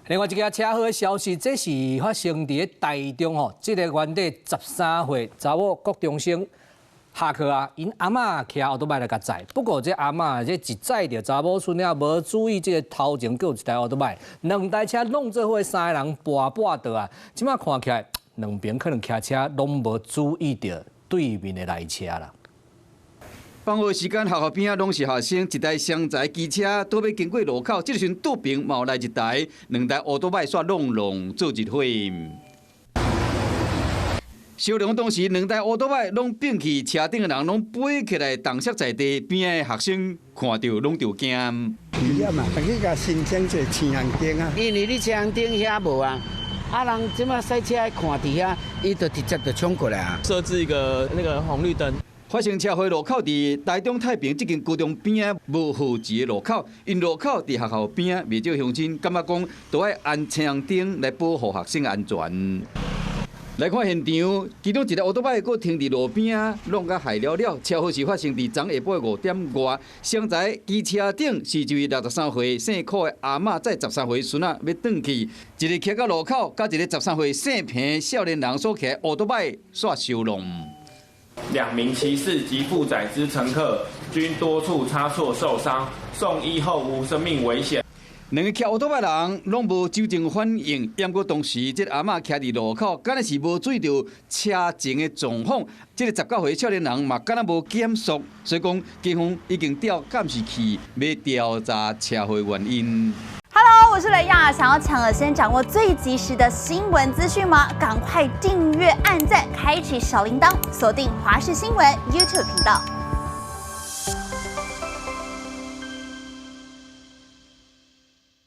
另外一个車禍的消息，這是發生佇台中吼，這个原底13歲查某國中生下課啊，𪜶阿嬤騎奧多擺來共載，不過這阿嬤這一載著查某孫仔，無注意這个頭前閣有一台奧多擺，兩台車挵做伙，三个人跋跋倒啊！這馬看起來，兩邊可能騎車攏無注意著對面的來車啦。放學時間，學校邊仔攏是學生，一台雙載機車拄欲經過路口，這個時陣倒爿嘛來一台，兩台烏多擺煞挵挵做一伙。相撞當時，兩台烏多擺攏變去，車頂的人攏飛起來，動摔在地，邊仔的學生看著攏著驚。危險啊！去共申請一個青紅燈啊！因為你青紅燈遐無啊，啊人這馬駛車看佇遐，伊就直接就衝過來啊。設置一個那個紅綠燈。發生車禍路口佇台中太平這間高中邊仔無號誌的路口，𪜶路口佇學校邊仔，袂少鄉親感覺講都愛安青紅燈來保護學生安全。來看現場，其中一个烏多擺閣停佇路邊仔，弄甲害了了。車禍是發生佇昨下晡5點外，雙載機車頂是一位63歲姓柯的阿嬤載13歲孫仔欲轉去，一个騎到路口，佮一个13歲姓彭少年人所騎烏多擺煞相挵。兩名騎士及負載之乘客均多處擦挫受傷，送醫後無生命危險。兩个騎烏多擺人攏無酒精反應，毋過當時這个阿嬤徛佇路口，敢若是無注意著車前的狀況。這个19歲少年人嘛，敢若無減速，所以講警方已經調監視器，欲調查車禍原因。 Hello，我是雷亞，想要搶先掌握最及時的新聞資訊嗎？趕快訂閱、按讚、開啟小鈴鐺，鎖定華視新聞 YouTube 頻道。